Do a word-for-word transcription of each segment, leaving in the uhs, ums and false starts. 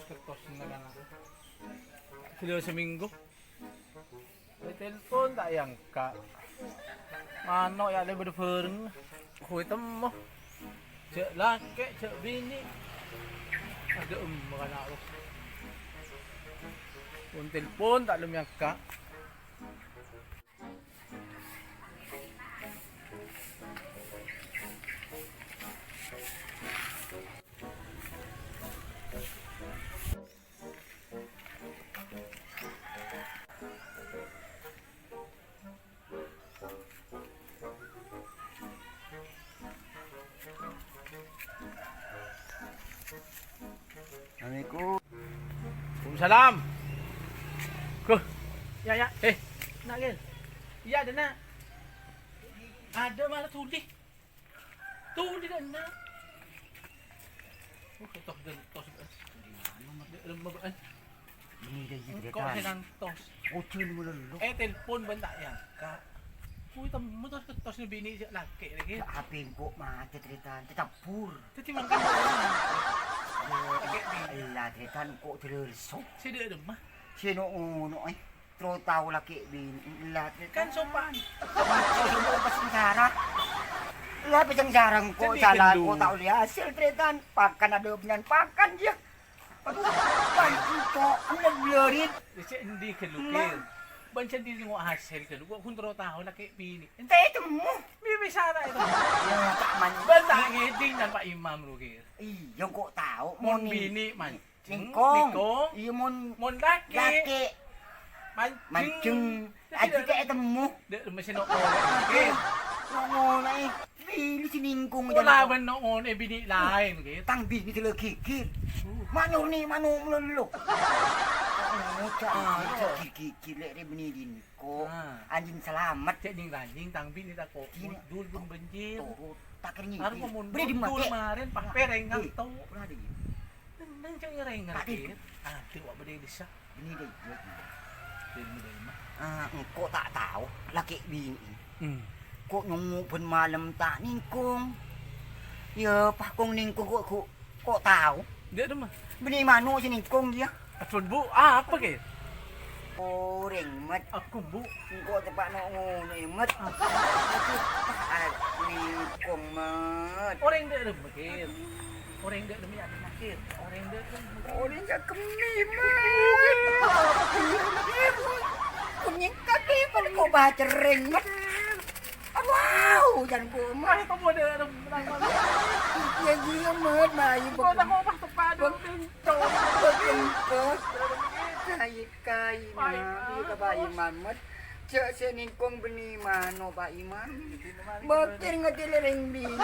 Kertosna kan. Gila seminggu. Saya telepon tak angkat. Mano' ya' lebar bareng. Gue temo. Cek laki, cek bini. Ada em makan aku. Pun telepon tak lem angkat. Assalamualaikum. Waalaikumsalam. Guh. Ya, ya. Eh. Nak, Gil. Iya, ada, Nak. Ada malah tuli. Tuli, ada, Nak. Oh, ketok gentos. Lemah, kan? Ini dia, Engko' sè ngantos. Ojo ini melulu. Eh, telepon bân ta' èangka'. Kuwi temu terus kettos neng bini cè' lakè' lagi. Cak H P engko' macet, Retan. Tetabbur. Dadi mangkana. Lakè' bini. Ella, Retan, engko' terus. Sè dâ' remma. Sè no-, ngono, eh. Terus tao lakè' bini. Ella, Retan. Kan sopan. Sopan, sopan, pas sengsara. Lah, pas sengsara engko' salah, engko' ta' ollè hasil, Retan. Pakan ada benan pakan, ya. Aduh, bân engko', anda blurip. Cè' endi ghâllu, Kir? Bân cè' endi ngo' hasèl ghâllu, kok ghun terro tao lakè' binè'. Ente temu. Bisa ta' itu? Ya, tak man-, bân ta' ngèdhing tanpa imam lu, Kir. Iya, kok tao, mon binè' mancèng, ningkong. Ningkong. Iya, mon lakè'. Mancèng. Mancèng. Aji ta' ètemmo. Dâ' mesti no-, Kir. Ngono, eh. Pilih si ningkong. Pola bân no-, ngono, eh, binè' laèn, Kir. Tang binè' sè la gigit. Uh. Mano' ni, mano' melolo. Ngoca', ah, ngoca' gigit, gigit, lè' rè binè' dinko. Ah. Anjing selamat. Cè' nying-ranying, tang binè' tako'. Dul pun benjir. Turut. Tak kering. Arep mon beri di mati. Marèn, pas pereng nganto. Pula di. Neng ceng ngereng ngerti. Ati wa bede desa. Ini deh, iya. Ini deh, mah. Ah, engko' ta' tao, lakè' binè'. Hmm. Kok nyongngo' bân malem ta' ningkong. Ya, pas kong ningkong kok, kok, kok tao. Dâ' remma. Binè' mano' sè ningkong dia. Aduh, Bu, apa, Kir? Orèng, Mat. Aku, Bu. Engko' tepa' no-, ngono, eh, Mat. Ah. Aduh, ah, ningkong, Mat. Orèng dâ' remma, Kir. Orèng dâ' remma ya, Kir. Orèng dâ' remma. Orèng ya kemmi, Mat. Kemmi kabeh, Mat, kok bacereng, Mat. Aduh, jan koma. Ay, kamu ada, ada, ada, ada. Ya, iya, Mat, bayi. Kau tak mau pas tepat, ada pintu. Bayi, Mat. Kai, kai, Mak. Iya, ka Pak Imam, Mat. Cè' sè ningkong binè' mano', Pak Imam. Bakir ngadil rèng binè'.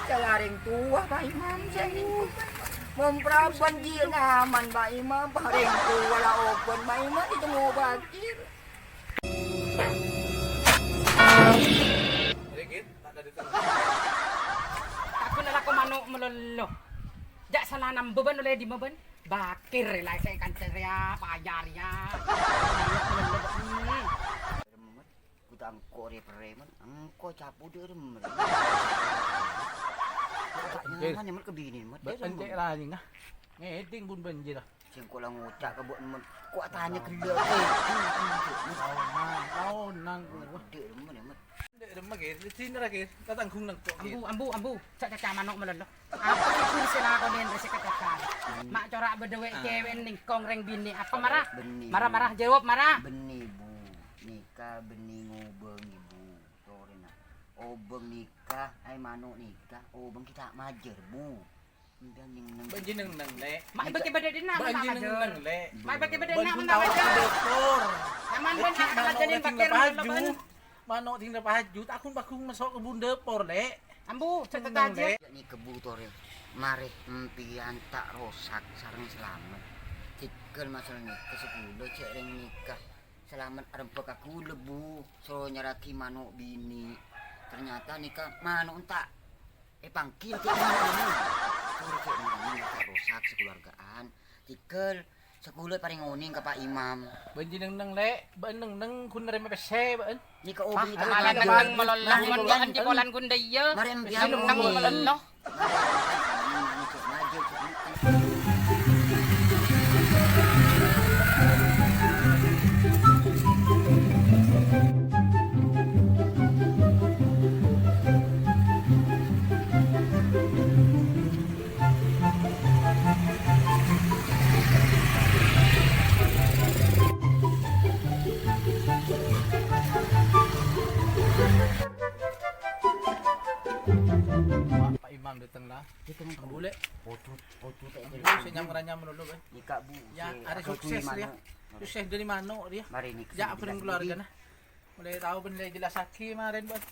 Jhâ' la rèng towa, Pak Imam, sè ningkong. Mon paraban jiyâ aman, Pak Imam. Rèng towa la obân, Pak Imam, itu mau bakir. Rèng, Kir, ta' ada terus. Takon alako mano' melolo. Jhâ' sala nambâ bân ollè dimma bân. Bakir la sè kanca rèya, paya rèya. Melolo, hmm. Remet, ku ta' engko' rè-, preman, engko' capo dâ' remet. Kok ta' nyaman, Mat, ka binè', Mat. Bân cè' ranying, ah. Ngèdhing bun banjir, ah. Sèngko' la ngoca' ka bâ'na, Mat. Kok atanya ghellâ', eh. Taonan, taonan, wah. Dâ' remma, Mat. Dâ' remma, Kir. Sini ra, Kir. Ta' tanggung nengko', Kir. Ambu, ambu, ambu. Ca'-caca' mano' melolo. Apa sih guru sè lakonè rè sè kacacan? Hmm. Ma' cora' bâdâ wè' cewek ningkong rèng binè'. Apa mara? Mara, mara, jawab, mara. Bânnè, Bu. Nèka bânnè ngobâng, Bu. Torèna. Obâng nèka, aè mano' nèka, obâng ghi' ta' majâr, Bu. Enda neng-neng. Bân jhâ' neng-neng, Lè'. Ma' bâkè bâdâ dinna', ma' majâr. Bân jhâ' neng-neng, Lè'. Ma' bâkè bâdâ dinna', ma' majâr. Bân tao dâpor. Aman, bân, aman, bâdâ dinna' bâkè bâjhu. Mano' dinna' bâjhu, ta' ghun-pagghun maso' ka bun dâpor, Lè'. Ambu, cèt neng-neng, Lè'. Jhâ' nèka Bu Torè. Marè empèyan ta' rosak sareng salamet. Tèghâl masalah nèka sè kaulâ cè' rèng nèka. Salamet arembhâk ka kaulâ, Bu. Soro nyarraghi mano' binè'. Ternyata nèka mano' enta' èpangghi, Lè'. Soro cè' neng-neng ta' rosak sakaluarga'an. Tèghâl, sakaulâ parèng onèng ka Pak Imam. Bân jhâ' neng-neng, Lè'. Bân neng-neng ghun narèma pèssè, bân. Nèka obi ta' neng-neng malolo, mon bân jhâ' polan ghun dâ' iyâ. Marè empèyan neng-neng malolo. Marè empèyan, Majâr, Majâr. Ojo, ojo, tak Bu, sè nyam-ranyam dulu, Bang. Nèka, Bu, ya, sè arè asodohi sukses, ya. Mano'. Sukses dâri mano', ya. Mari nèka. Ya, sè bhâreng keluargana. Mulai tao bân lè jelassaghi marèn, Bang.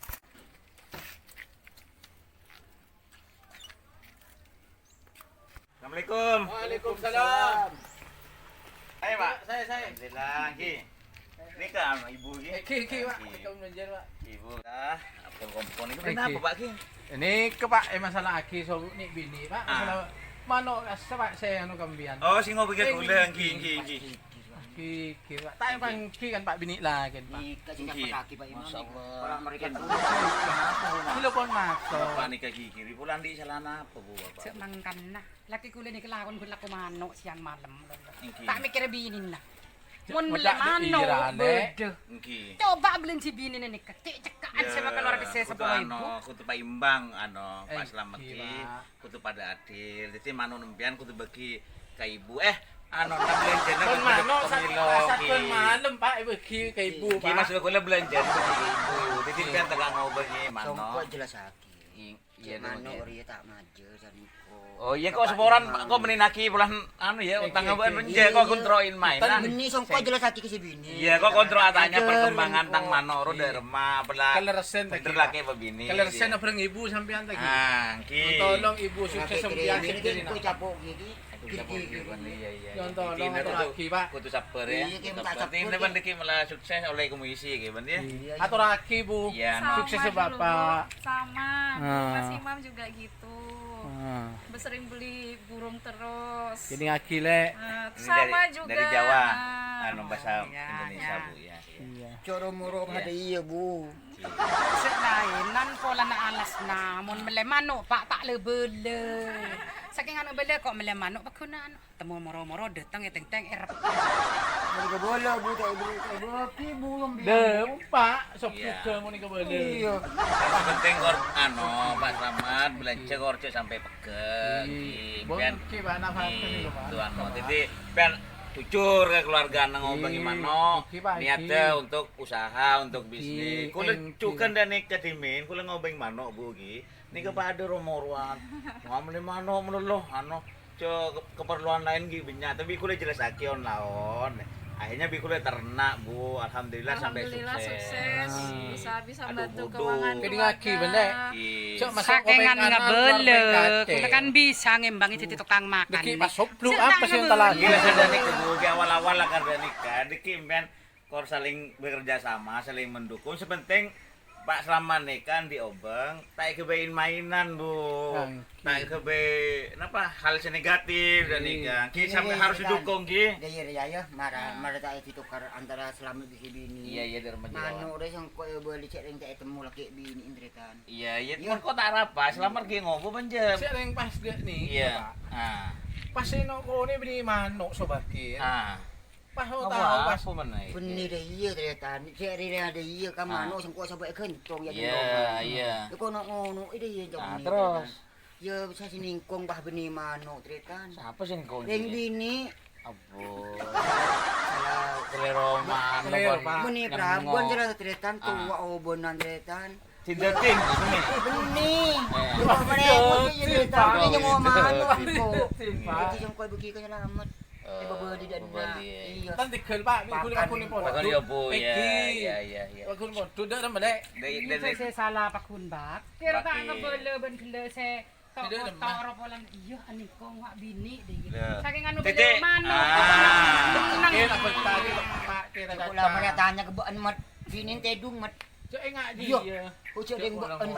Assalamualaikum. Waalaikumsalam. Saya, Pak. Saya, saya. Alhamdulillah, Ki. Nèka, anu, Ibu, Ki. Eh, Ki, Ki, Pak. Ki. Assalamualaikum, Pak. Ibu. Ah, ampon kompon. Nèka, eh, kenapa, Ki. Pak, Ki? Nèka, Pak, eh, masalah Ki, so, nè' binè', Pak. Ah. Masalah mano' kassa, Pak, sè anu kambhiyan. Oh, sè ngobâ Ki, eh, kulâ, Ki, Ki, Ki, Ki. Ki, Ki, Pak. Ta' èpangghi kan, Pak, binè' la, kan, Pak. Nèka sè nyapa Ki, Pak Imam. Masyaallah. Ora mereka. Kula pon mator. Bapak nèka gigiri, pula andi' sala napa, Bu, Bapak? Jhâ' mangkana. Lakè kulâ nèka lakon ghun lako mano' sèyang malem. Èngghi. Ta' mèkkèrè binèna. Mon mellè mano', bâdâ. Èngghi. Coba bâlânjhi binèna nèka. Cè' ceka'an sè makan ora pèssè sapolo èbu. Kudu anu, kudu paimbang, anu, Pak Slamet, Pak. Kudu padâ adil. Dhâddhi mano' sampèyan kudu bâgi ka ibu. Eh, anu, bâlânjhâna kudu mano' pemilo, sabbhân malem, Pak, èbâgi ka ibu, Pak. Maksud kulâ bâlânjhâna bâgi ka ibu. Dhâddhi sampèyan ta' ngobâ mano'. Songko' jelassaghi. Iyâ, mano' rèya ta' majâr, sanèko. Oh, iyâ, kok saporana, kok mennèngaghi polana, anu, ya, utang abâ'na, kok kontro'in maèn. Bânnè, songko' jelassaghi ka sè binè. Iyâ, kok kontro atanya perkembangan tang mano' ro dâ' remma, pala bhender lakè bâbinè. Kalerressan bhâreng ibu sampèyan ta' ghi. Ah, èngghi. Tolong ibu sukses sampèyan. Iyâ, iyâ. Tolong atorraghi, Pak. Kudu sabbhâr, ya. Iyâ, Ki, minta sabbhâr, Ki. Ini bân dâgghi' malah sukses oleh komisi, ya, Ki, bân, ya. Iyâ, iyâ. Atorraghi, Bu. Iyâ, no. Sukses, ya, Bapak. Sama, Bu. Mas Imam juga gitu. Sering beli burung terus. Ini lagi, Lek. Ini sama dari, juga. Dari Jawa. Anu, bahasa Indonesia, Bu, ya. Iya. Coro moro padâ iyâ, Bu. Sè laènan polana alasna, mon mellè mano', Pak, ta' la-bâlâ. Sakèng ana' bâlâ kok mellè mano', pagghunana. Temo moro-moro dâteng, ètèng-tèng, èrep. Mon kabâlâ, Bu, ta' èbâlâ, ta' èbâgi, Bu, sampèyan. Dâ', Pak, sop jhughâ mon kabâlâ. Iyâ. Sè penting kor, anu, Pak Slamet, bâlânjhâ kor jhâ' sampè' pegghel. Iyâ. Ngghi, bân, ngghi, Pak, nafas ngghi, itu, anu, dhâddhi, bân jujur ka keluargana ngobângè mano', ngghi, Pak, ngghi. Niaddhâ untuk usaha, untuk bisnis. Ngghi, kulâ jhughân dâ' nèka dhimèn, kulâ ngobângè mano', Bu, ngghi. Nèka padâ ro-morowan. Wah, mellè mano' malolo, anu, cè' ke-, keperluan laèn ghi' bânnya', tapè kulâ jelassaghi on-laon. Akhirnya bi' kulâ ternak, Bu. Alhamdulillah, sampè' sukses. Alhamdulillah, sukses. Bisa, bisa bantu keuangan keluarga. Sakèngan ngabâlâ, kulâ kan bisa ngembangè dhâddhi tokang makan. Dâgghi' pas sobluk apa sih yang telah? Iya, sudah nih, Bu. Di awal-awal lah kan, nih kan. Dâgghi' sampèyan kor saling bekerja sama, saling mendukung. Sè penting, Pak Slamet nèka kan diobâng, ta' èghâbây maènan, Bu. Ta' èghâbây, napa, hal sè negatif, dan nèka. Ki, sampai harus didukung, Ki. Iya, iya, iya, mara, mara ta' ètokar antara Slamet bi' binè. Iya, iya, dâ' remma jârèya. Mano' rè sengko' èbâli cè' rèng ta' ètemmo lakè binè, Indretan. Iya, iya, mon kok ta' arapa, Slamet ghi' ngopo, Panjep? Cè' rèng pas ghi' nèka, Pak. Ah. Pas sè no-, konè binè mano' sobagin. Ah. Pas tao, pas. Bânnè rè iyâ, tarètan. Cè' rè rè iyâ, ka mano' sengko' sabâ' èghântong, ya, gendongan. Iya, iya. Ya, kono ngono, iyâ, terros? Ya, bisa sè nèngkong, pas bânnè mano', tarètan. Sapa sè nèngkong? Rèng binè. Abbon. Salah. Kalèro mano', Pak. Bânnè prabon, salah, tarètan. Towa obânan, tarètan. Dinten, bânnè. Bânnè. Eh. Wah, bânnè, bânnè, bânnè, bânnè, bânnè, bânnè, bânnè, bânnè, bânnè, bânnè, bânnè, bânnè, bânnè, bânnè, bânnè, Tan tèghâl, Pak, bi' ghulâ pagghun pondhuk. Pagghun ya, Bu, ya, ya, ya, ya. Pagghun pondhuk, dâ' remma, Lek. Dâ', dâ', dâ'. Sè sala pagghun bâk. Kèra ta' ngabâlâ bân ghellâ' sè toko-toko ora polana. Iyâ, anèko wa' binè, dâ'. Sakèng anu bâlâ mano'. Ah. Kèra bântari, Pak, kèra. Kok la marè tanya ka bâ'en, Mat. Binè tèdung, Mat. Cek enga' iyâ. Iyâ. Ojhâ' deng bâ'en.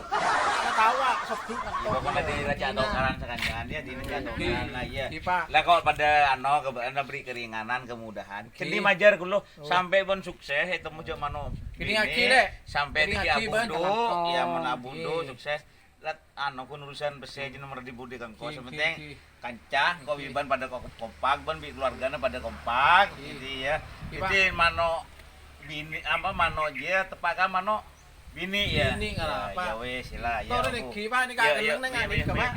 Tawa, sebut. Pokoknya di raja tokaran sakalian ya, di raja tokaran lah, iya. Lah kok pada ano, ke, ano, beri keringanan, kemudahan. Kènè majâr kulo, sampè' pon sukses, ètemmo jhâ' mano'. Kènè binè, sampè' dâggi' abundhu, ya, mon abundhu, sukses. Lah, ano, kon urusan pèssè jhâ' nomor di budi kangko, sè penting kanca, engko' bi' bân pada ko-, kompak, bân bi' keluargana pada kompak, gitu ya. Jadi mano' binè, apa, mano' jiyâ teppa' ka mano' binè ya. Binè, ya, ya wis, lah, ya. Pak, nèka, nèka, Pak.